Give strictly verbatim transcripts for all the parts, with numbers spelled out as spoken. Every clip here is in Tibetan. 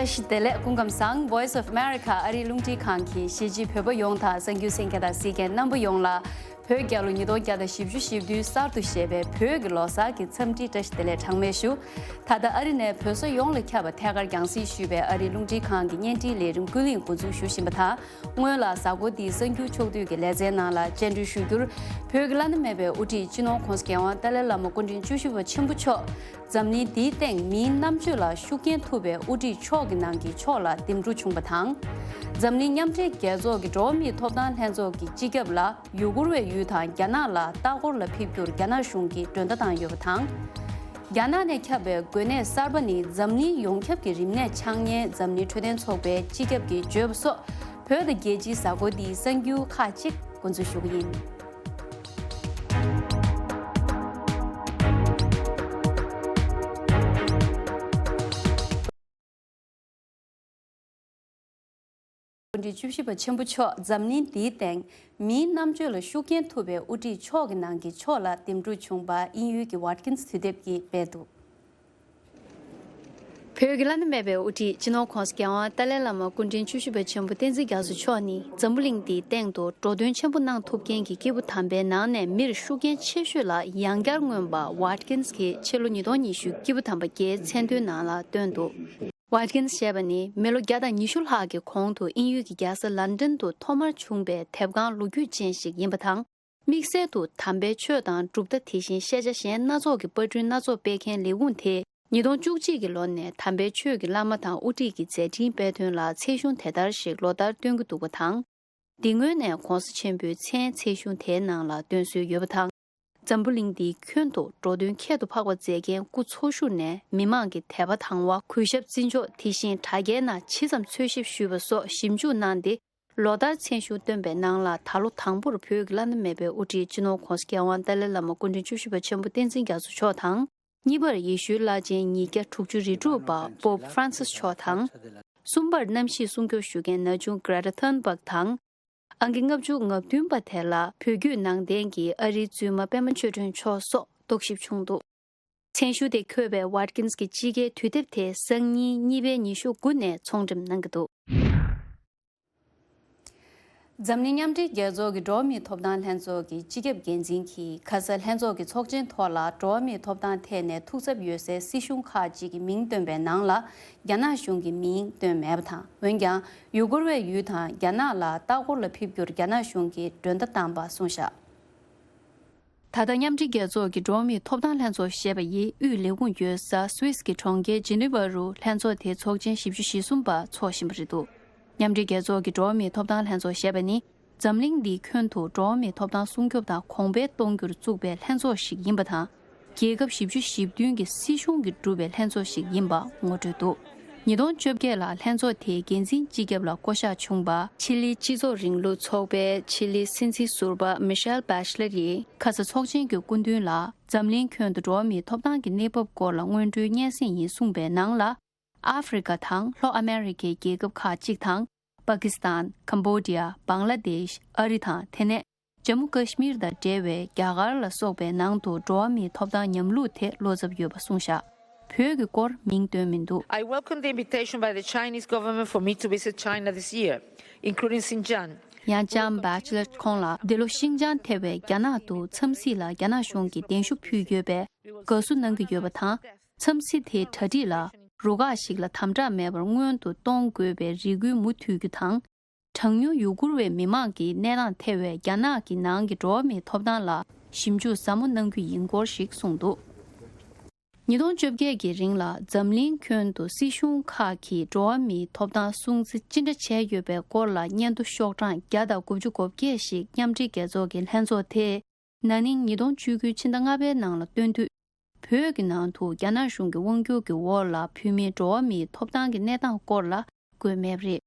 བཀྲ་ཤིས་བདེ་ལེགས། སྐུ་ཁམས་བཟང་། Voice of America ཨ་རིའི་རླུང་འཕྲིན་ཁང་གིས་གཞིས་བྱེས་བོད་པ་ཡོངས་དང་གསར་འགྱུར་གསན་མཁན་དང་གཟིགས་མཁན་རྣམ་པ་ཡོངས་ལ། བོད་རྒྱལ་ལོ་ཉིས་སྟོང་བརྒྱ་དང་བཞི་བཅུ་ཞེ་བདུན་གསར་དུ་བཞད་པའི་བོད་ཀྱི་ལོ་གསར་གྱི་འཚམས་འདྲིའི་བཀྲ་ཤིས་བདེ་ལེགས་གྲངས་མེད་ཞུ། ད་ལྟ་ཨ་རི་ནས་བོད་ས་ཡོངས་ལ་ཁྱབ་པ་ཐད་ཀར་རྒྱང་སྲིང་ཞུས་པའི་ཨ་རིའི་རླུང་འཕྲིན་ཁང་གི་བརྙན་འཕྲིན་ལས་རིམ་ཀུན་གླེང་འགོ་འཛུགས་ཞུ་བཞིན་པ་དང་། སྔོན་ལ་གཟའ་འཁོར་འདིའི་གསར་འགྱུར་ཕྱོགས་བསྡུས་ཀྱི་ལེ་ཚན་ནང་ལ་བཅར་འདྲི་ཞུ་རྒྱུར། བོད་ཀྱི་བླ་ན་མེད་པའི་དབུ་ཁྲིད་སྤྱི་ནོར་༸གོང་ས་༸རྒྱལ་དབང་ཏཱ་ལའི་བླ་མ་སྐུ་ཕྲེང་བཅུ་བཞི་པ་ཆེན་པོ་མཆོག་འཛམ་གླིང་འདིའི་སྟེང་མིའི་རྣམ་དཔྱོད་ལ་ཤུགས་རྐྱེན་ཐུབ་པའི་དབུ་ཁྲིད་མཆོག་གི་ནང་གི་མཆོག་ལ་འདེམས་སྒྲུག་བྱུང་བ་དང་། འཛམ་གླིང་མཉམ་འབྲེལ་རྒྱལ་ཚོགས་ཀྱི་འགྲོ་བ་མིའི་ཐོབ་ཐང་ལྷན་ཚོགས་ཀྱི་སྤྱི་ཁྱབ་ལ་ཡུ་གུར་བའི་ཡུལ་དང་རྒྱ་ནག་ལ་ལྟ་སྐོར་ལ་ཕེབས་རྒྱུར་རྒྱ་ནག་གཞུང་གིས་མགྲོན་བརྡ་བཏང་ཡོད་པ་དང་། རྒྱ་ནག་ནས་ཁྱབ་པའི་འགོས་ནད་གསར་པ་ནི་འཛམ་གླིང་ཡོངས་ཁྱབ་ཀྱི་རིམས་ནད་འཆར་ཉེན་འཛམ་གླིང་འཕྲོད་བསྟེན་ཚོགས་པའི་སྤྱི་ཁྱབ་ཀྱིས་བརྗོད་པ་སོགས། བོད་དང་རྒྱལ་སྤྱིའི་གཟའ་འཁོར་འདིའི་གསར་འགྱུར་ཁག་ཅིག་འགོ་འཛུགས་ཞུ་གི་ཡིན། སྐུ་ཕྲེང་བཅུ་བཞི་པ་ཆེན་པོ་མཆོག་འཛམ་གླིང་འདིའི་སྟེང་མིའི་རྣམ་དཔྱོད་ལ་ཤུགས་རྐྱེན་ཐུབ་པའི་དབུ་ཁྲིད་མཆོག་གི་ནང་གི་མཆོག་ལ་འདེམས་སྒྲུག་བྱུང་པ་དབྱིན་ཡུལ་གྱི་Watkins་དུས་དེབ་ཀྱིས་སྤེལ་འདུག་བོད་ཀྱི་བླ་ན་མེད་པའི་དབུ་ཁྲིད་སྤྱི་ནོར་༸གོང་ས་༸རྒྱལ་དབང་ཏཱ་ལའི་བླ་མ་སྐུ་ཕྲེང་བཅུ་བཞི་པ་ཆེན་པོ་བསྟན་འཛིན་རྒྱ་མཚོ་མཆོག་ནི་འཛམ་བུ་གླིང་འདིའི་སྟེང་དུ་འགྲོ་དོན་ཆེན་པོ་གནང་ཐུབ་མཁན་གྱི་སྐྱེས་བུ་དམ་པའི་ནང་ནས་མིར་ཤུགས་རྐྱེན་ཆེ་ཤོས་ལ་ཡང་བསྐྱར་མངོན་པ་Watkins་གྱིས་ཕྱི་ལོ་ཉིས་སྟོང་ཉི་ཤུ་སྐྱེས་བུ་དམ་པ་བརྒྱའི་མཚན་ཐོའི་ནང་ལ་བཏོན་འདུག Watkins་ཞེས་པ་ནི་མི་ལོ་བརྒྱ་དང་ཉི་ཤུ་ལྷག་གི་གོང་དུ་དབྱིན་ཡུལ་གྱི་རྒྱལ་ས་ལན་ཌན་དུ་ཐོག་མར་བྱུང་པའི་དེབ་ཁང་ལོ་རྒྱུས་ཅན་ཞིག་ཡིན་པ་དང་། དམིགས་བསལ་དུ་དམ་པའི་ཆོས་དང་གྲུབ་མཐའ་དེ་བཞིན་ཤེས་བྱ་གཞན་སྣ་ཚོགས་ཀྱི་པར་སྐྲུན་སྣ་ཚོགས་སྤེལ་མཁན་ལས་ཁུངས་དེས་ཉིས་སྟོང་བཅུ་གཅིག་གི་ལོ་ནས་དམ་པའི་ཆོས་ཀྱི་བླ་མ་དང་དབུ་ཁྲིད་ཀྱི་མཛད་འཕྲིན་སྤེལ་དོན་ལ་ཚེ་གཞུང་དེ་ལྟར་ཞིག་ལོ་ལྟར་སྟོན་གྱི་འདུག་པ་དང་། འདི་སྔོན་ནས་༸གོང་ས་ཆེན་པོའི་མཚན་ཚེ་གཞུང་དེའི་ནང་ལ་འདོན་སྲོལ་ཡོད་པ་དང་། འཛམ་བུ་གླིང་འདིའི་ཁྱོན་དུ་འགྲོ་དོན་ཁྱད་དུ་འཕགས་པ་མཛད་མཁན་སྐུ་འཚོ་བཞུགས་ནས་མི་མང་གི་དད་པ་དང་བ། གུས་ཞབས་བརྩི་འཇོག་དེ་བཞིན་དྲ་རྒྱའི་ནང་ཇི་ཙམ་འཚོལ་ཞིབ་ཞུས་པ་སོགས་ཞིབ་འཇུག་གནང་སྟེ། ལོ་ལྟར་མཚན་གཞུང་བཏོན་པའི་ནང་ལ་ད་ལོ་དང་པོར་བོད་ཀྱི་བླ་ན་མེད་པའི་དབུ་ཁྲིད་སྤྱི་ནོར་༸གོང་ས་༸རྒྱལ་དབང་ཏཱ་ལའི་བླ་མ་སྐུ་ཕྲེང་བཅུ་བཞི་པ་ཆེན་པོ་བསྟན་འཛིན་རྒྱ་མཚོ་མཆོག་དང་། གཉིས་པར་ཡེ་ཤུའི་བླ་ཆེན་ཉིས་བརྒྱ་དྲུག་ཅུ་རེ་དྲུག་པ་Pope Francis་མཆོག་དང་། གསུམ་པར་གནམ་གཤིས་སྲུང་སྐྱོབ་ཞུ་མཁན་ན་ཆུང་Greta Thunberg་དང་། ཨང་ཀི་ལྔ་བཅུ་ང་བདུན་པ་དེ་ལ་བོད་བརྒྱུད་ནང་བསྟན་གྱི་ཨ་རིའི་བཙུན་མ་པད་མ་ཆོས་སྒྲོན་མཆོག་སོགས་རྟོག་ཞིབ་བྱུང་འདུག་མཚན་ཞུ་དེ་འཁོད་པའི་Watkins་གྱི་དཔྱིད་ཀའི་དུས་དེབ་དེ་སང་ཉིན་གཉིས་པའི་ཉི་ཤུ་དགུ་ནས་ཚོང་འགྲེམས་གནང་གི་འདུག་འཛམ་གླིང་མཉམ་འབྲེལ་རྒྱལ་ཚོགས་ཀྱི་འགྲོ་བ་མིའི་ཐོབ་ཐང་ལྷན་ཚོགས་ཀྱི་སྤྱི་ཁྱབ་འགན་འཛིན་གྱིས་ཁ་ས་ལྷན་ཚོགས་ཀྱི་ཚོགས་ཆེན་ཐོག་ལ་འགྲོ་བ་མིའི་ཐོབ་ཐང་ཐད་ནས་ཐུགས་འཚབ་ཡོད་སའི་སྲིད་གཞུང་ཁག་ཅིག་གི་མིང་བཏོན་པའི་ནང་ལ་རྒྱ་ནག་གཞུང་གི་མིང་བཏོན་མེད་པ་དང་། འོན་ཀྱང་ཡུ་གུར་བའི་ཡུལ་དང་རྒྱ་ནག་ལ་ལྟ་སྐོར་ལ་ཕེབས་རྒྱུར་རྒྱ་ནག་གཞུང་གིས་མགྲོན་བརྡ་བཏང་པ་གསུངས་བཞག་ད་ལྟ་མཉམ་འབྲེལ་རྒྱལ་ཚོགས་ཀྱི་འགྲོ་བ་མིའི་ཐོབ་ཐང་ལྷན་ཚོགས་ཞེས་པ་ཡི་དབུས་ལས་ཁུངས་ཡོད་ས་སུད་སི་གི་གྲོང་ཁྱེར་ཇི་ནི་ཝ་རུ་ལྷན་ཚོགས་དེའི་ཚོགས་ཆེན་བཞི་བཅུ་ཞེ་གསུམ་པ་འཚོགས་བཞིན་པ་རེད་འདུག་མཉམ་འབྲེལ་རྒྱལ་ཚོགས་ཀྱི་འགྲོ་བ་མིའི་ཐོབ་ཐང་ལྷན་ཚོགས་ཞེས་པ་ནི་འཛམ་གླིང་འདིའི་ཁྱོན་དུ་འགྲོ་བ་མིའི་ཐོབ་ཐང་སྲུང་སྐྱོབ་དང་གོང་འཕེལ་གཏོང་རྒྱུར་བཙུགས་པའི་ལྷན་ཚོགས་ཤིག་ཡིན་པ་དང་། རྒྱལ་ཁབ་བཞི་བཅུ་ཞེ་བདུན་གྱི་སྲིད་གཞུང་གིས་གྲུབ་པའི་ལྷན་ཚོགས་ཤིག་ཡིན་པ་ངོ་སྤྲོད་འདུག་ཉིས་སྟོང་བཅོ་བརྒྱད་ལ་ལྷན་ཚོགས་དེའི་འགན་འཛིན་སྤྱི་ཁྱབ་ལ་བསྐོ་གཞག་བྱུང་བ་ཆི་ལི་སྤྱི་ཚོགས་རིང་ལུགས་ཚོགས་པའི་ཆི་ལི་སྲིད་འཛིན་ཟུར་པ་Michelle Bachelet་ཡིས་ཁ་ས་ཚོགས་ཆེན་གྱི་སྐུ་མདུན་ལ་འཛམ་གླིང་ཁྱོན་དུ་འགྲོ་བ་མིའི་ཐོབ་ཐང་གི་གནས་བབ་སྐོར་ལ་སྔོན་འགྲོའི་སྙན་སེང་ཡིན་གསུངས་པའི་ནང་ལ། ཨ་ཧྥེ་རི་ཁ་དང་ལྷོ་ཨ་མེ་རི་ཁའི་རྒྱལ་ཁབ་ཁག་ཅིག་དང་། པ་ཀི་སི་ཐན། ཀམ་བོ་ཌི་ཡ། བང་ལ་དེཤ། ཨ་རི་དང་དེ་ནས་ཇམ་མུ་ཀ་ཤི་མིར་དང་འབྲེལ་བའི་རྒྱ་གར་ལ་སོགས་པའི་ནང་དུ་འགྲོ་བ་མིའི་ཐོབ་ཐང་ཉམས་ལུགས་ཐད་བློ་འཚབ་ཡོད་པ་གསུངས་བཞག་བོད་ཀྱི་སྐོར་མིང་བཏོན་མི་འདུག I welcome the invitation by the Chinese government for me to visit China this year, including Xinjiang. ཡང་ལྕམ་བྷེ་ཆི་ལེཊ་ཁོང་ལ་འདི་ལོ་ཤིང་ཅང་ཐེ་བའི་རྒྱ་ནག་ཏུ་འཚམས་གཟིགས་ལ་རྒྱ་ནག་གཞུང་གིས་གདན་ཞུ་ཕུལ་ཡོད་པས་དགའ་བསུ་གནང་གི་ཡོད་པ་དང་། འཚམས་གཟིགས་དེའི་གྲ་སྒྲིག་ལ་རུ་ཁག་ཞིག་ལ་དམ་དྲག་མེད་པར་སྔོན་དུ་གཏོང་དགོས་པའི་རེ་སྐུལ་མུ་མཐུད་རྒྱུ་དང་། གྲངས་ཉུང་ཡུ་གུར་བའི་མི་མང་གི་གནས་སྟངས་ཐེ་བའི་རྒྱ་ནག་གི་ནང་གི་འགྲོ་བ་མིའི་ཐོབ་ཐང་ལ་ཞིབ་འཇུག་ཟབ་མོ་གནང་རྒྱུ་ཡིན་སྐོར་ཞིག་གསུངས་འདུག་ཉིས་སྟོང་བཅོ་བརྒྱད་ཀྱི་རིང་ལ་འཛམ་གླིང་ཁྱོན་དུ་སྲིད་གཞུང་ཁག་གིས་འགྲོ་བ་མིའི་ཐོབ་ཐང་སྲུང་བརྩི་ཅི་འདྲ་བྱས་ཡོད་པའི་སྐོར་ལ་སྙན་ཐོ་ཤོག་གྲངས་བརྒྱ་དང་དགུ་བཅུ་གོ་བརྒྱད་ཞིག་མཉམ་འབྲེལ་རྒྱལ་ཚོགས་ཀྱི་ལྷན་ཚོགས་དེས་ན་ནིང་ཉིས་སྟོང་བཅུ་དགུ་ཕྱི་ཟླ་ལྔ་པའི་ནང་ལ་བཏོན་དུས། བོད་ཀྱི་ནང་དུ་རྒྱ་ནག་གཞུང་གི་དབང་སྒྱུར་གྱི་འོག་ལ་བོད་མིའི་འགྲོ་བ་མིའི་ཐོབ་ཐང་གི་གནས་སྟངས་སྐོར་ལ་བཀོད་མེད་པ་རེད།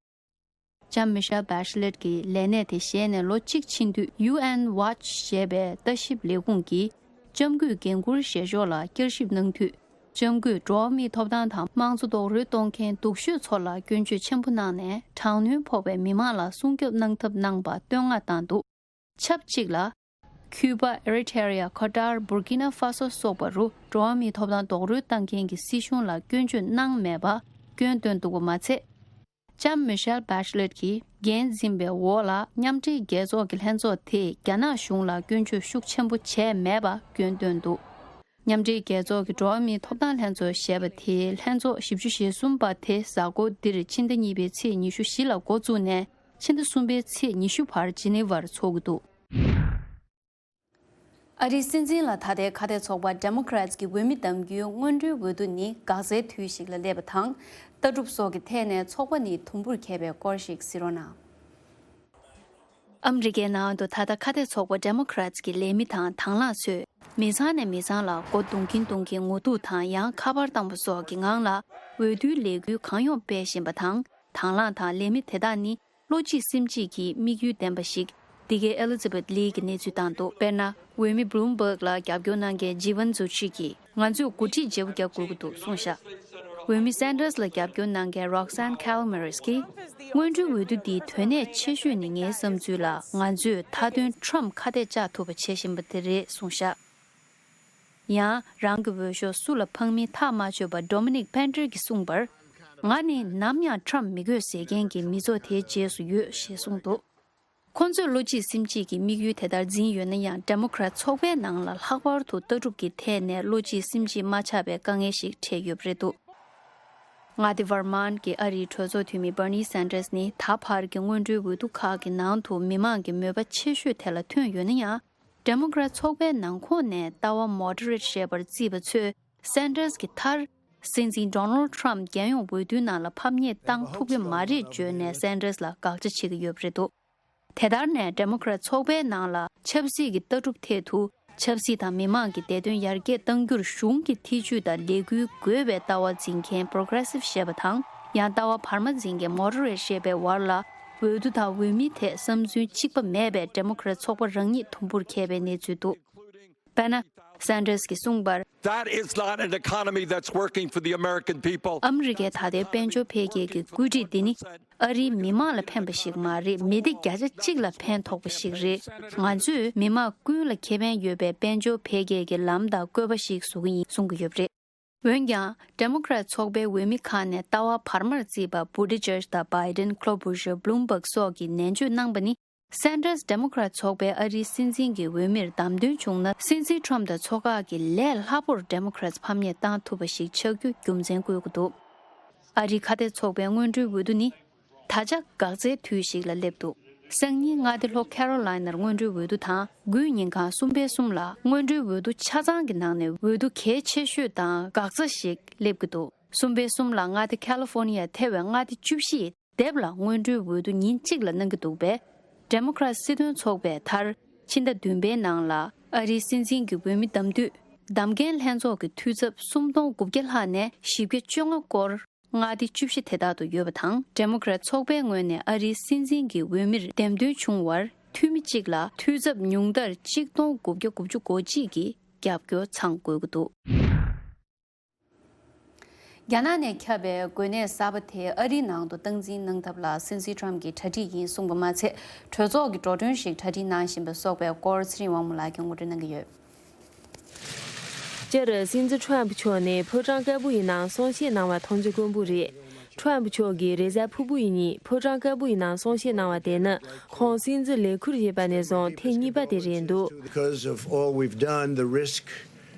ལྕམ་མི་ཤེལ་བྷེ་ཆི་ལེཊ་ཀྱི་ལས་གནས་དེ་བཞེས་ནས་ལོ་གཅིག་ཕྱིན་དུས། ཡུ་ཨེན་ཝ་ཆི་ཞེས་པའི་ལྟ་ཞིབ་ལས་ཁུངས་ཀྱིས་ལྕམ་སྐུའི་འགན་འཁུར་བཞེས་ཕྱོགས་ལ་བསྐྱར་ཞིབ་གནང་དུས། ལྕམ་སྐུས་འགྲོ་བ་མིའི་ཐོབ་ཐང་དང་དམངས་གཙོ་རྡོག་རོལ་གཏོང་མཁན་སྡུག་ཤོས་ཚོ་ལ་སྐྱོན་བརྗོད་ཆེན་པོ་གནང་ནས། དྲག་གནོན་ཕོག་པའི་མི་མང་ལ་སྲུང་སྐྱོབ་གནང་ཐབས་གནང་པ་བསྟོད་བསྔགས་བཏང་འདུག་ཆབས་ཅིག་ལ། ཁྱུ་པ། ཨེ་རི་ཐེ་རི་ཡ། ཁོ་ཏར། བུར་ཀི་ན་ཧྥ་སོ་སོགས་པ་རུ་འགྲོ་བ་མིའི་ཐོབ་ཐང་རྡོག་རོལ་བཏང་མཁན་གྱི་སྲིད་གཞུང་ལ་སྐྱོན་བརྗོད་གནང་མེད་པ། སྐྱོན་བཏོན་འདུག་པ་མ་ཚད། ལྕམ་མི་ཤེལ་བྷེ་ཤ་ལེད་ཀྱིས་འགན་འཛིན་པའི་འོག་ལ་མཉམ་འབྲེལ་རྒྱལ་ཚོགས་ཀྱི་ལྷན་ཚོགས་དེས་རྒྱ་ནག་གཞུང་ལ་སྐྱོན་བརྗོད་ཤུགས་ཆེན་པོ་བྱས་མེད་པ་སྐྱོན་བཏོན་འདུག། མཉམ་འབྲེལ་རྒྱལ་ཚོགས་ཀྱི་འགྲོ་བ་མིའི་ཐོབ་ཐང་ལྷན་ཚོགས་ཞེས་པ་དེའི་ལྷན་ཚོགས་བཞི་བཅུ་ཞེ་གསུམ་པ་དེ་གཟའ་འཁོར་འདིར་ཕྱི་ཟླ་གཉིས་པའི་ཚེས་ཉི་ཤུ་བཞི་ལ་འགོ་བཙུགས་ནས་ཕྱི་ཟླ་གསུམ་པའི་ཚེས་ཉི་ཤུ་བར་ཇི་ནི་ཝར་འཚོགས་ཀྱི་འདུག། ཨ་རིའི་སྲིད་འཛིན་ལ་ད་ལྟའི་ཁ་གཏད་ཚོགས་པ་Democrats་གི་འོས་མི་གདམ་རྒྱུའི་སྔོན་འགྲོའི་འོས་བསྡུ་ནི་འགག་རྩའི་དུས་ཤིག་ལ་སླེབས་པ་དང་། ལྟ་གྲུབ་སོགས་ཀྱི་ཐད་ནས་ཚོགས་པ་ནི་དུམ་བུར་འཁེལ་བའི་སྐོར་ཞིག་གཟིགས་རོགས་གནང་། ཨ་མི་རི་ཀའི་ནང་དུ་ད་ལྟ་ཁ་གཏད་ཚོགས་པ་Democrats་གི་ལས་མི་དང་དང་བླངས་ཚོས་མི་ཚང་ནས་མི་ཚང་ལ་སྒོ་རྡུང་གིན་རྡུང་གིན་ངོ་ཐུག་དང་ཡང་ཁ་པར་བཏང་པ་སོགས་ཀྱི་ངང་ལ་འོས་བསྡུའི་ལས་འགུལ་གང་ཡོང་སྤེལ་བཞིན་པ་དང་། དང་བླངས་དང་ལས་མི་དེ་དག་ནི་བློ་གཅིག་སེམས་གཅིག་གིས་དམིགས་ཡུལ་ལྡན་པ་ཞིག་འདི་གའི་Elizabeth Lee་གིས་གནས་ཚུལ་བཏང་འདུག། དཔེར་ན། འོས་མི་Bloomberg་ལ་རྒྱབ་སྐྱོར་གནང་མཁན་Jeevan Joshi་གིས་ང་ཚོས་འགོ་ཁྲིད་བརྗེ་པོ་རྒྱག་དགོས་ཀྱི་འདུག་གསུངས་བཞག། འོས་མི་Sanders་ལ་རྒྱབ་སྐྱོར་གནང་མཁན་Roxanne Calmaris་གིས་སྔོན་འགྲོའི་འོས་བསྡུ་འདིའི་དོན་གནད་ཆེ་ཤོས་ནི་ངའི་བསམ་ཚུལ་ལ་ང་ཚོས་མཐའ་དོན་Trump་ཁ་གཏད་བཅག་ཐུབ་པ་བྱེད་བཞིན་པ་དེ་རེད་གསུངས་བཞག། ཡང་། རང་གི་འོས་ཤོག་སུ་ལ་འཕངས་མིན་ཐག་མ་ཆོད་པ་Dominic Painter་གྱིས་གསུངས་པར། ང་ནི་ནམ་ཡང་Trump་མི་དགོས་ཟེར་མཁན་གྱི་མི་ཚོགས་དེའི་རྗེས་སུ་ཡོད་ཞེས་གསུངས་འདུག། ཁོང་ཚོས་བློ་གཅིག་སེམས་གཅིག་གིས་དམིགས་ཡུལ་དེ་ལྟར་འཛིན་ཡོད་ན་ཡང་Democrat་ཚོགས་པའི་ནང་ལ་ལྷག་པར་དུ་ལྟ་གྲུབ་ཀྱི་ཐད་ནས་བློ་གཅིག་སེམས་གཅིག་མ་ཆགས་པའི་དཀའ་ངལ་ཞིག་འཕྲད་ཡོད་པ་རེད་འདུག། མངའ་སྡེ་Vermont་གྱི་ཨ་རིའི་གྲོས་ཚོགས་འཐུས་མི་Bernie Sanders་ནི་ད་བར་གྱི་སྔོན་འགྲོའི་འོས་བསྡུ་ཁག་གི་ནང་དུ་མི་མང་གི་མོས་པ་ཆེ་ཤོས་དེ་ལ་ཐོན་ཡོད་ན་ཡང་། Democrat་ཚོགས་པའི་ནང་ཁོངས་ནས་ལྟ་བ་Moderate་ཞེས་པར་བརྩིས་པ་ཚོས་Sanders་གྱི་མཐར། སྲིད་འཛིན་Donald Trump་རྒྱལ་ཡོངས་འོས་བསྡུའི་ནང་ལ་ཕམ་ཉེས་བཏང་ཐུབ་ཀྱི་མ་རེད་བརྗོད་ནས་Sanders་ལ་དགག་བྱ་བྱེད་ཀྱི་ཡོད་པ་རེད་འདུག། དེ་ལྟར་ནས་Democrat་ཚོགས་པའི་ནང་ལ་ཆབ་སྲིད་ཀྱི་ལྟ་གྲུབ་ཐད་དུ། ཆབ་སྲིད་དང་མི་མང་གི་བདེ་དོན་ཡར་རྒྱས་གཏང་རྒྱུར་གཞུང་གི་ཐེ་ཇུས་དང་ལས་འགུལ་དགོས་པའི་ལྟ་བ་འཛིན་མཁན་Progressive་ཞེས་པ་དང་། ཡང་ལྟ་བ་བར་མ་འཛིན་མཁན་Moderate་ཞེས་པའི་བར་ལ། འོས་བསྡུ་དང་འོས་མི་ཐད་བསམ་ཚུལ་གཅིག་པ་མེད་པའི་Democrat་ཚོགས་པ་རང་ཉིད་དུམ་བུར་འཁེལ་བའི་གནས་ཚུལ་འདུག། དཔེར་ན། Sanders་གྱིས་གསུངས་པར། That is not an economy that's working for the American people. ཨ་མི་རི་ཀའི་ད་ལྟའི་དཔལ་འབྱོར་འཕེལ་རྒྱས་ཀྱི་བཀོད་སྒྲིག་འདི་ནི་ཨ་རིའི་མི་དམངས་ལ་ཕན་པ་ཞིག་མ་རེད། མི་སྡེ་བརྒྱ་ཆ་གཅིག་ལ་ཕན་ཐོགས་པ་ཞིག་རེད། ང་ཚོས་མི་དམངས་ཀུན་ལ་ཁེ་ཕན་ཡོད་པའི་དཔལ་འབྱོར་འཕེལ་རྒྱས་ཀྱི་ལམ་དང་བཀོད་པ་ཞིག་བཟོ་གི་ཡིན་གསུང་གི་ཡོད་པ་རེད། འོན་ཀྱང་། Democrat་ཚོགས་པའི་འོས་མི་ཁག་ནས་ལྟ་བ་བར་མར་བརྩིས་པ་Buttigieg་དང་Biden། Klobuchar། Bloomberg་སོགས་ཀྱིས་ནན་བརྗོད་གནང་པ་ནི། Sanders་Democrat་ཚོགས་པའི་ཨ་རིའི་སྲིད་འཛིན་གྱི་འོས་མིར་བདམས་ཐོན་བྱུང་ན། སྲིད་འཛིན་Trump་དང་ཚོགས་ཁག་གིས་ལས་སླ་པོར་Democrats་ཕམ་ཉེས་བཏང་ཐུབ་པ་ཞིག་ཆགས་རྒྱུ་རྒྱུ་མཚན་བཀོད་ཀྱི་འདུག། ཨ་རིའི་ཁ་གཏད་ཚོགས་པའི་སྔོན་འགྲོའི་འོས་བསྡུ་ནི། ད་ཆ་འགག་རྩའི་དུས་ཤིག་ལ་སླེབས་འདུག། སང་ཉིན་མངའ་སྡེ་ལྷོ་Carolina་ནར་སྔོན་འགྲོའི་འོས་བསྡུ་དང་། དགུའི་ཉིན་གང་གསུམ་པའི་གསུམ་ལ་སྔོན་འགྲོའི་འོས་བསྡུ་ཆ་ཚང་གི་ནང་ནས་འོས་བསྡུ་གལ་ཆེ་ཤོས་དང་འགག་རྩ་ཞིག་སླེབས་ཀྱི་འདུག། གསུམ་པའི་གསུམ་ལ་མངའ་སྡེ་California་ཐེ་བའི་མངའ་སྡེ་བཅུ་བཞི་ཡི་སྡེབ་ལ་སྔོན་འགྲོའི་འོས་བསྡུ་ཉིན་གཅིག་ལ་གནང་གི་འདུག་པས། Democrat་སྲིད་དོན་ཚོགས་པས་མཐར་ཕྱི་ཟླ་བདུན་པའི་ནང་ལ་ཨ་རིའི་སྲིད་འཛིན་གྱི་འོས་མི་བདམས་དུས། བདམས་མཁན་ལྷན་ཚོགས་ཀྱི་འཐུས་ཚབ་སུམ་སྟོང་དགུ་བརྒྱ་ལྷག་ནས་བཞི་བརྒྱ་བཅོ་ལྔ་སྐོར་མངའ་སྡེ་བཅུ་བཞི་དེ་དག་ཏུ་ཡོད་པ་དང་། Democrat་ཚོགས་པའི་ངོས་ནས་ཨ་རིའི་སྲིད་འཛིན་གྱི་འོས་མིར་འདེམས་ཐོན་བྱུང་བར་འཐུས་མི་གཅིག་ལ་འཐུས་ཚབ་ཉུང་མཐར་གཅིག་སྟོང་དགུ་བརྒྱ་དགུ་བཅུ་གོ་གཅིག་གི་རྒྱབ་སྐྱོར་ཚང་དགོས་ཀྱི་འདུག། རྒྱ་ནག་ནས་ཁྱབ་པའི་འགོས་ནད་གསར་པ་དེ་ཨ་རིའི་ནང་དུ་སྟངས་འཛིན་གནང་ཐབས་ལ་སྲིད་འཛིན་Trump་གྱི་གྲ་སྒྲིག་ཡིན་གསུངས་པ་མ་ཚད། གྲོས་ཚོགས་ཀྱི་འགྲོ་གྲོན་ཞིག་གྲ་སྒྲིག་གནང་བཞིན་པ་སོགས་པའི་སྐོར་ཚེ་རིང་དབང་མོ་ལགས་ཀྱིས་ངོ་སྤྲོད་གནང་གི་ཡོད། སྤྱིར་སྲིད་འཛིན་Trump་མཆོག་ནས་ཕོ་བྲང་དཀར་པོ་ཡི་ནང་གསུང་བཤད་གནང་བ་ཐམས་ཅད་དཀོན་པོ་རེད། Trump་མཆོག་གིས་རེས་གཟའ་ཕུར་བུ་ཡི་ཉིན་ཕོ་བྲང་དཀར་པོ་ཡི་ནང་གསུང་བཤད་གནང་བ་དེ་ནི་ཁོང་སྲིད་འཛིན་ལས་འཁུར་བཞེས་པ་ནས་བཟུང་ཐེངས་གཉིས་པ་དེ་རེད་འདུག། Because of all we've done, the risk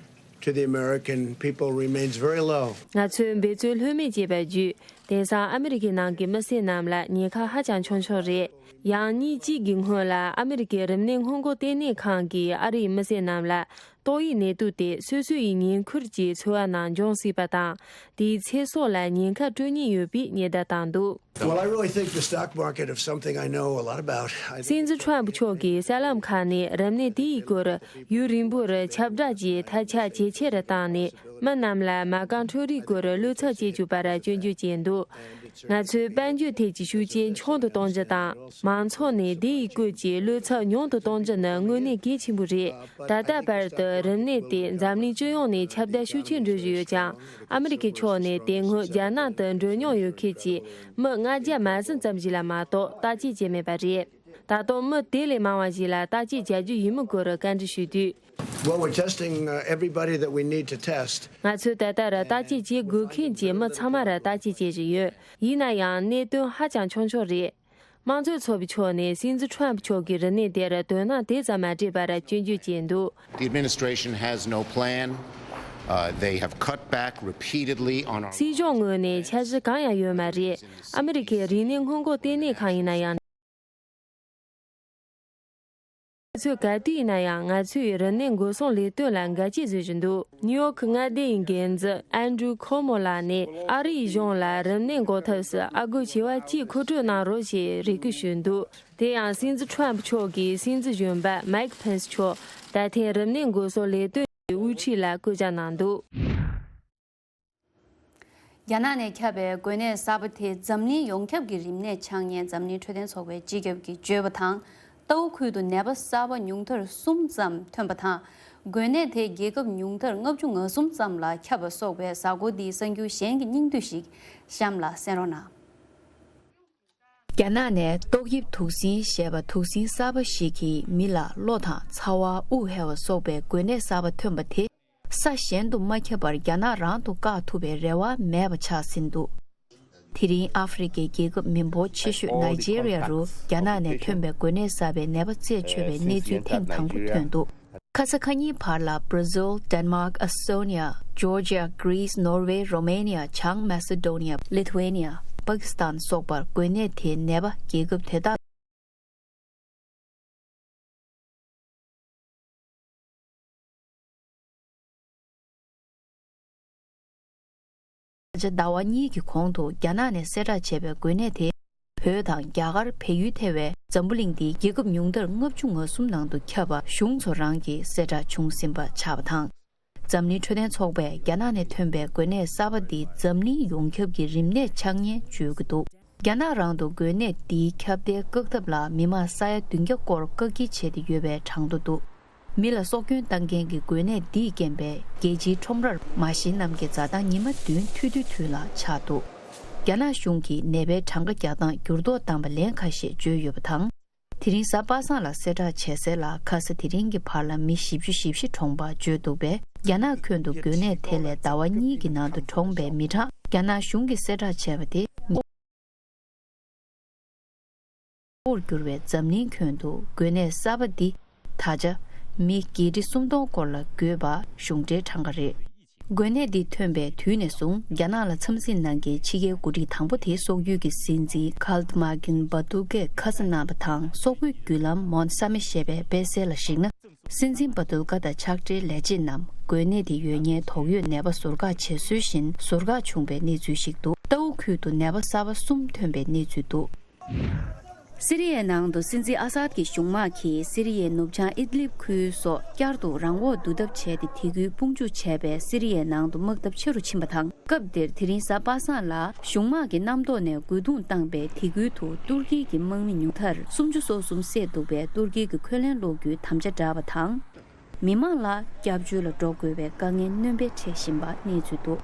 to the American people remains very low. ང་ཚོས་འབད་བརྩོན་ལྷོད་མེད་བྱས་པ་བརྒྱུད། དེང་སང་ཨ་མི་རི་ཀའི་ནང་གི་མི་སེར་རྣམས་ལ་ཉེན་ཁ་ཧ་ཅང་ཆུང་ཆུང་རེད། ཡང་ཉིན་གཅིག་གི་སྔོན་ལ་ཨ་མི་རི་ཀའི་རིམས་ནད་སྔོན་འགོག་ལྟེ་གནས་ཁང་གིས་ཨ་རིའི་མི་སེར་རྣམས་ལ་ཏོག་དབྱིབས་ནད་དུག་དེ་སོ་སོ་ཡི་ཉེ་འཁོར་གྱི་འཚོ་བ་ནང་འབྱུང་སྲིད་པ་དང་། དེའི་ཚེ་སྲོག་ལ་ཉེན་ཁ་སྤྲོད་ཉེན་ཡོད་པའི་ཉེན་བརྡ་བཏང་འདུག། Well, I really think the stock market of something I know a lot about. I think སྲིད་འཛིན་Trump་མཆོག་གིས་གསར་ལམ་ཁག་ནས་རིམས་ནད་དེ་ཡི་སྐོར་ཡུན་རིང་པོར་ཁྱབ་བསྒྲགས་ཀྱིས་ཐལ་ཆ་ཇེ་ཆེ་རུ་བཏང་ནས། མི་རྣམས་ལ་མ་རྐང་འཕྲོད་རིགས་སྐོར་བློ་འཚབ་བྱེད་བཅུག་པར་སྐྱོན་བརྗོད་བྱས་འདུག། ང་ཚོས་དཔལ་འབྱོར་ཐད་ཀྱི་ཤུགས་རྐྱེན་ཆུང་དུ་གཏོང་རྒྱུ་དང་། མང་ཚོགས་ནས་དེ་ཡི་སྐོར་གྱི་བློ་འཚབ་ཉུང་དུ་གཏོང་རྒྱུ་ནི་དངོས་གནས་གལ་ཆེན་པོ་རེད། ད་ལྟ་བར་དུ་རིམས་ནད་དེ་འཛམ་གླིང་སྤྱི་ཡོངས་ནས་ཁྱབ་གདལ་ཤུགས་ཆེར་འགྲོ་བཞིན་ཡོད་ཀྱང་། ཨ་མི་རི་ཀའི་ཕྱོགས་ནས་དེ་སྔོན་རྒྱ་ནག་ཏུ་འགྲོ་མྱོང་ཡོད་མཁན་གྱི་མི་ལྔ་བརྒྱ་མ་ཟིན་ཙམ་ཞིག་ལ་མ་གཏོགས་བརྟག་དཔྱད་བྱས་མེད་པ་རེད། ད་དུང་མི་དེ་ལས་མང་བ་ཞིག་ལ་བརྟག་དཔྱད་བྱ་རྒྱུ་ཡིན་མིན་སྐོར་བཀའ་འདྲི་ཞུས་དུས། Well, we're testing, uh, everybody that we need to test. ང་ཚོས་ད་ལྟ་ར་བརྟག་དཔྱད་བྱེད་དགོས་མཁན་གྱི་མི་ཚང་མ་ར་བརྟག་དཔྱད་བྱེད་བཞིན་ཡོད། ཡིན་ན་ཡང་གནད་དོན་ཧ་ཅང་ཆུང་ཆུང་རེད། དམངས་གཙོའི་ཚོགས་པའི་ཕྱོགས་ནས་སྲིད་འཛིན་ཁྲོམ་ཕུ་མཆོག་གི་རིམས་ནད་དེར་དོ་སྣང་དེ་ཙམ་མ་སྤྲད་པར་སྐྱོན་བརྗོད་བྱས་འདུག The administration has no plan. Uh, they have cut back repeatedly on our སྲིད་གཞུང་ངོས་ནས་འཆར་གཞི་གང་ཡང་ཡོད་མ་རེད། ཨ་མི་རི་ཀའི་རིག་གནས་སྔོན་འགོག་ལྟེ་གནས་ཁང་ཡིན་ན་ཡང་། ང་ཚོས་ག་དུས་ཡིན་ན་ཡང་ང་ཚོའི་རིམས་ནད་འགོག་སྲུང་ལས་དོན་ལ་འགལ་རྐྱེན་བཟོ་བཞིན་འདུག་ནིའུ་ཡོག་གི་མངའ་སྡེ་ཡི་འགན་འཛིན་ཨན་ཌྲུ་ཁོ་མོ་ལགས་ནས་ཨ་རིའི་གཞུང་ལ་རིམས་ནད་འགོག་ཐབས་སུ་ཨ་སྒོར་བྱེ་བ་གཅིག་མཁོ་སྤྲོད་གནང་རོགས་ཞེས་རེ་སྐུལ་ཞུས་འདུག་དེ་ཡང་སྲིད་འཛིན་ཁྲོམ་ཕུ་མཆོག་གིས་སྲིད་འཛིན་གཞོན་པ་མའིག་ཕེན་སི་མཆོག་ད་ཐེངས་རིམས་ནད་འགོག་སྲུང་ལས་དོན་གྱི་དབུ་ཁྲིད་ལ་བསྐོ་བཞག་གནང་འདུག་རྒྱ་ནག་ནས་ཁྱབ་པའི་འགོས་ནད་གསར་པ་དེ་འཛམ་གླིང་ཡོངས་ཁྱབ་ཀྱི་རིམས་ནད་ཆགས་ཉེན་འཛམ་གླིང་འཕྲོད་བསྟེན་ཚོགས་པའི་སྤྱི་ཁྱབ་ཀྱིས་བརྗོད་པ་དང་། རྟའུ་ཁུལ་དུ་ནད་པ་གསར་པ་ཉུང་མཐར་གསུམ་ཙམ་ཐོན་པ་དང་། འགོས་ནད་དེ་རྒྱལ་ཁབ་ཉུང་མཐར་ལྔ་བཅུ་ང་གསུམ་ཙམ་ལ་ཁྱབ་པ་སོགས་པའི་གཟའ་འཁོར་འདིའི་གསར་འགྱུར་གཞན་གྱི་སྙིང་བསྡུས་ཤིག་གཤམ་ལ་གསན་རོགས་གནང་། རྒྱ་ནག་ནས་ཏོག་དབྱིབས་དུག་སྲིན་ཞེས་པ་དུག་སྲིན་གསར་པ་ཞིག་གིས་མི་ལ་གློ་དང་ཚ་བ། དབུགས་ཧལ་བ་སོགས་པའི་འགོས་ནད་གསར་པ་ཐོན་པ་དེ། ས་གཞན་དུ་མ་ཁྱབ་པར་རྒྱ་ནག་རང་དུ་བཀག་ཐུབ་པའི་རེ་བ་མེད་པ་ཆགས་ཟིན་འདུག་དེ་རིང་ཨ་ཧྥེ་རི་ཁའི་རྒྱལ་ཁབ་མི་འབོར་ཆེ་ཤོས་ནཱི་ཇེ་རི་ཡ་རུ་རྒྱ་ནག་ནས་ཐོན་པའི་འགོས་ནད་གསར་པའི་ནད་པ་རྩད་ཆོད་པའི་གནས་ཚུལ་ཐེངས་དང་པོ་ཐོན་འདུག་ཁ་ས་ཁ་གཉིས་བར་ལ་Brazil, Denmark, Estonia, Georgia, Greece, Norway, Romania, བྱང་Macedonia, Lithuania, Pakistan སོགས་པར་འགོས་ནད་དེའི་ནད་པ་རྒྱལ་ཁབ་དེ་དག་ཟླ་བ་གཉིས་ཀྱི་གོང་དུ་རྒྱ་ནག་ནས་གསལ་བསྒྲགས་བྱས་པའི་འགོས་ནད་དེ། བོད་དང་རྒྱ་གར་བལ་ཡུལ་ཐེ་བའི་འཛམ་བུ་གླིང་འདིའི་རྒྱལ་ཁབ་ཉུང་མཐར་ལྔ་བཅུ་ང་གསུམ་ནང་དུ་ཁྱབ་པ་གཞུང་ཚོ་རང་གིས་གསལ་བསྒྲགས་བྱུང་ཟིན་པ་ཆགས་པ་དང་། འཛམ་གླིང་འཕྲོད་བསྟེན་ཚོགས་པས་རྒྱ་ནག་ནས་ཐོན་པའི་འགོས་ནད་གསར་པ་འདི་འཛམ་གླིང་ཡོངས་ཁྱབ་ཀྱི་རིམས་ནད་ཆགས་ཉེན་བརྗོད་ཀྱི་འདུག་རྒྱ་ནག་རང་དུ་འགོས་ནད་འདིའི་ཁྱབ་གདལ་བཀག་ཐབས་ལ་མི་མང་ས་ཡ་བདུན་བརྒྱ་སྐོར་བཀག་སྐྱིལ་བྱས་ཏེ་ཡོད་པའི་གྲངས་ཐོ་འདུག་མི་ལ་སྲོག་སྐྱོན་བཏང་མཁན་གྱི་འགོས་ནད་འདིས་རྐྱེན་པས་རྒྱལ་སྤྱིའི་ཁྲོམ་རར་མ་ཤི་རྣམས་ཀྱི་འཛའ་ཐང་ཉི་མ་བདུན་ཐུང་ཐུང་ཐུང་ལ་ཆགས་འདུག་རྒྱ་ནག་གཞུང་གིས་ནད་པའི་གྲངས་ཀ་རྒྱག་སྟངས་འགྱུར་ལྡོག་བཏང་བ་ལན་ཁ་ཤས་བརྗོད་ཡོད་པ་དང་། དེ་རིང་གཟའ་པ་སངས་ལ་གསལ་བསྒྲགས་བྱས་གསལ་ལ་ཁ་ས་དེ་རིང་གི་བར་ལ་མི་བཞི་བཅུ་ཞེ་བཞི་གྲོངས་པ་བརྗོད་འདུག་པས། རྒྱ་ནག་ཁྱོན་དུ་འགོས་ནད་དེ་ལས་ཟླ་བ་གཉིས་ཀྱི་ནང་དུ་གྲོངས་པའི་མི་གྲངས་རྒྱ་ནག་གཞུང་གིས་གསལ་བསྒྲགས་བྱས་པ་དེ། པོར་གྱུར་བའི་འཛམ་གླིང་ཁྱོན་དུ་འགོས་ནད་གསར་པ་འདི་ད་ཆ་མི་བརྒྱད་ཁྲི་སུམ་སྟོང་སྐོར་ལ་འགོས་པ་གཞུང་འབྲེལ་གྲངས་ཀ་རེད། འགོས་ནད་འདི་ཐོན་པའི་དུས་ནས་བཟུང་རྒྱ་ནག་ལ་འཚམས་གཟིགས་གནང་མཁན་ཕྱི་རྒྱལ་འགོ་ཁྲིད་དང་པོ་དེ་སོག་ཡུལ་གྱི་སྲིད་འཛིན་ཁལ་ཏི་མ་གིན་བ་ཏུ་ཀས་ཁ་སང་གནང་བ་དང་། སོག་པོའི་བརྒྱུད་ལམ་མོན་ས་མེ་ཞེས་པའི་སྤེལ་གསལ་ལ་གཞིགས་ན། སྲིད་འཛིན་བ་ཏུལ་ཀ་དང་ཕྱག་སྦྲེལ་ལས་བྱེད་རྣམས་འགོས་ནད་དེ་ཡོད་མཁན་དོགས་ཡོད་ནད་པ་ཟུར་བཀག་བྱེད་སྲོལ་བཞིན་ཟུར་བཀག་བྱུང་བའི་གནས་ཚུལ་ཞིག་འདུག་རྟའུ་ཁུལ་དུ་ནད་པ་གསར་པ་གསུམ་ཐོན་པའི་གནས་ཚུལ་འདུག་སི་རི་ཡའི་ནང་དུ་སྲིད་འཛིན་ཨ་སཱད་ཀྱི་གཞུང་དམག་གིས་སི་རི་ཡའི་ནུབ་བྱང་ཨིད་ལིབ་ཁུལ་སོགས་བསྐྱར་དུ་རང་དབང་བསྡུ་ཐབས་བྱས་ཏེ་དེ་ཁུལ་དཔུང་འཇུག་བྱས་པས་སི་རི་ཡའི་ནང་དུ་དམག་འཐབ་ཆེ་རུ་ཕྱིན་པ་དང་། སྐབས་དེར་དེ་རིང་གཟའ་པ་སངས་ལ་གཞུང་དམག་གི་གནམ་ཐོག་ནས་རྒོལ་རྡུང་བཏང་པས་དེ་ཁུལ་དུ་ཏུར་ཀི་གི་དམག་མི་ཉུང་མཐར་སུམ་ཅུ་སོ་གསུམ་བསད་འདུག་པས་ཏུར་ཀི་གིས་འཁོན་ལན་སློག་རྒྱུའི་དམ་བཅའ་བསྒྲགས་པ་དང་། མི་མང་ལ་སྐྱབས་བཅོལ་ལ་འགྲོ་དགོས་པའི་དཀའ་ངལ་སྣོན་པ་འཕྲད་བཞིན་པ་གནས་ཚུལ་འདུག་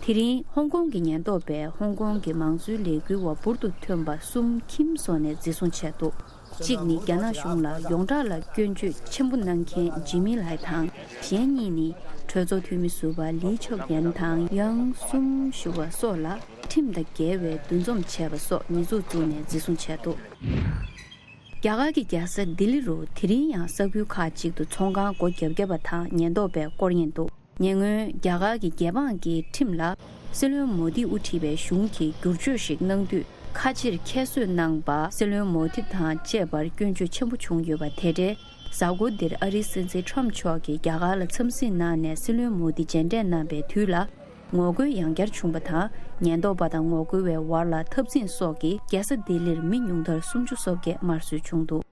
དེ་རིང་ཧོང་ཀོང་གི་ཉེན་རྟོག་པས་ཧོང་ཀོང་གི་མང་གཙོའི་ལས་འགུལ་བ་འབུར་དུ་ཐོན་པ་གསུམ་ཁྱིམ་སོགས་ནས་འཛིན་བཟུང་བྱས་འདུག་གཅིག་ནི་རྒྱ་ནག་གཞུང་ལ་ཡོངས་གྲགས་ལ་སྐྱོན་བརྗོད་ཆེན་པོ་གནང་མཁན་ཇི་མི་ལའེ་དང་། གཞན་གཉིས་ནི་གྲོས་ཚོགས་འཐུས་མི་ཟུར་པ་ལི་ཆོག་ཡན་དང་ཡང་སུམ་ཞུ་བ་སོགས་ལ་ཁྲིམས་དང་འགལ་བའི་འདུ་འཛོམས་བྱས་པ་སོགས་ཉེས་འཛུགས་བཙུགས་ནས་འཛིན་བཟུང་བྱས་འདུག་རྒྱ་གར་གྱི་རྒྱལ་ས་ལྡི་ལི་རུ་དེ་རིང་ཡང་ས་ཁུལ་ཁག་ཅིག་ཏུ་ཚོང་ཁང་སྒོ་བརྒྱབ་བརྒྱབ་པ་དང་ཉེན་རྟོག་པས་སྐོར་གཡེང་འདུག་ཉེ་སྔོན་རྒྱ་གར་གྱི་རྒྱལ་འབངས་ཀྱི་ཁྲིམས་ལ་སྲིད་བློན་མོ་དི་དབུ་ཁྲིད་པའི་གཞུང་གིས་བསྒྱུར་བཅོས་ཤིག་གནང་དུས་ཁ་ཕྱིར་ཁྱད་གསོད་གནང་བ་སྲིད་བློན་མོ་དི་དང་བཅས་པར་སྐྱོན་བརྗོད་ཆེན་པོ་བྱུང་ཡོད་པ། དེ་འབྲེལ་གཟའ་འཁོར་འདིར་ཨ་རིའི་སྲིད་འཛིན་ཁྲོམ་མཆོག་གིས་རྒྱ་གར་ལ་འཚམས་གཟིགས་གནང་ནས་སྲིད་བློན་མོ་དི་མཇལ་འཕྲད་གནང་པའི་དུས་ལ། ངོ་རྒོལ་ཡང་བསྐྱར་བྱུང་བ་དང་། ཉེན་རྟོག་པ་དང་ངོ་རྒོལ་བའི་བར་ལ་འཐབ་འཛིང་སོགས་ཀྱིས་རྒྱལ་ས་ལྡི་ལིར་མི་ཉུང་མཐར་སུམ་ཅུ་སོ་བརྒྱད་དམར་གསོད་བྱུང་འདུག་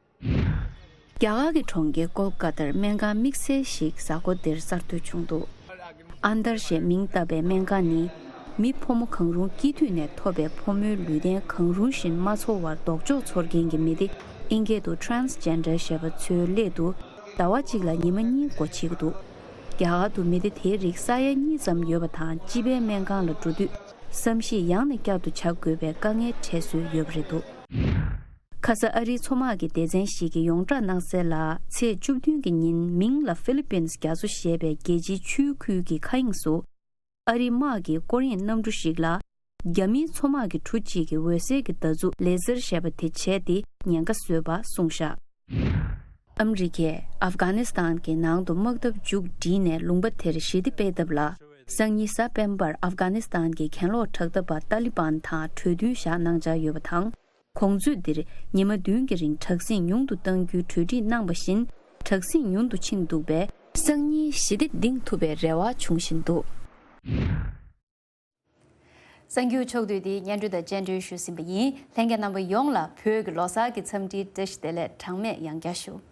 རྒྱ་གར་གྱི་གྲོང་ཁྱེར་ཀོལ་ཀ་ཏར་སྨན་ཁང་དམིགས་བསལ་ཞིག་གཟའ་འཁོར་འདིར་གསར་གཏོད་བྱུང་འདུག་ཨན་དར་ཞེས་མིང་བཏགས་པའི་སྨན་ཁང་ནི། མི་ཕོ་མོ་གང་རུང་སྐྱེས་དུས་ནས་ཐོབ་པའི་ཕོ་མོའི་ལུས་རྟེན་གང་རུང་བཞིན་མ་ཚོར་བར་ལྡོག་ཕྱོགས་ཚོར་མཁན་གྱི་མི་སྡེ། ཨིན་སྐད་དུ་Transgender ཞེས་པ་ཚོའི་སླད་དུ། ཟླ་བ་གཅིག་ལ་ཉི་མ་གཉིས་སྒོ་ཕྱེ་གི་འདུག་རྒྱ་གར་དུ་མི་སྡེ་དེའི་རིགས་ས་ཡ་གཉིས་ཙམ་ཡོད་པ་དང་། སྤྱི་པའི་སྨན་ཁང་ལ་འགྲོ་དུས་བསམ་གཞིག་ཡང་ནས་བསྐྱར་དུ་བྱ་དགོས་པའི་དཀའ་ངལ་འཕྲད་སྲོལ་ཡོད་པ་རེད་འདུག་ཁ་ ཁ་ས་ཨ་རིའི་མཚོ་དམག་གི་སྡེ་ཚན་ཞིག་གིས་ཡོངས་བསྒྲགས་གནང་གསལ་ལ། ཚེས་བཅུ་བདུན་གྱི་ཉིན་མིང་ལ་ཧྥི་ལི་པིན་རྒྱ་མཚོ་ཞེས་པའི་རྒྱལ་སྤྱིའི་ཆུའི་ཁུལ་གྱི་མཁའ་དབྱིངས་སུ། ཨ་རིའི་དམག་གིས་སྐོར་གཡེང་གནམ་གྲུ་ཞིག་ལ། རྒྱ་མིའི་མཚོ་དམག་གི་གྲུ་གཅིག་གི་འོད་ཟེར་གྱི་མདའ་མཛུབ་ལེ་ཟེར་ཞེས་པ་དེ་བྱས་ཏེ་ཉེན་ཁ་བཟོས་པ་གསུངས་བཞག་ཨ་མི་རི་ཀས་ཨབ་གྷ་ནི་སི་ཐན་གྱི་ནང་དུ་དམག་འཐབ་མཇུག་བསྒྲིལ་ནས་ལུང་པ་དེར་ཞི་བདེ་སྤེལ་ཐབས་ལ། སང་ཉིན་གཟའ་སྤེན་པར་ཨབ་གྷ་ནི་སི་ཐན་གྱི་གྱེན་ལོག་དྲག་འཐབ་པ་ཏཱ་ལི་བན་དང་གྲོས་མཐུན་བཞག་གནང་འཆར་ཡོད་པ་དང་། གོང་ཚོད་འདིར་ཉི་མ་བདུན་གྱི་རིང་དྲག་ཟིང་ཉུང་དུ་གཏང་རྒྱུའི་གྲོས་འགྲིག་གནང་བ་བཞིན། དྲག་ཟིང་ཉུང་དུ་ཕྱིན་འདུག་པས། སང་ཉིན་ཞི་བདེ་འདིང་ཐུབ་པའི་རེ་བ་བྱུང་བཞིན་འདུག་གསར་འགྱུར་ཕྱོགས་བསྡུས་འདི་སྙན་སྒྲོན་དང་སྤྱན་འབུལ་ཞུས་ཟིན་པ་ཡིན། ལྷན་རྒྱས་རྣམ་པ་ཡོངས་ལ་བོད་ཀྱི་ལོ་གསར་གྱི་འཚམས་འདྲིའི་བཀྲ་ཤིས་བདེ་ལེགས་གྲངས་མེད་ཡང་བསྐྱར་ཞུ།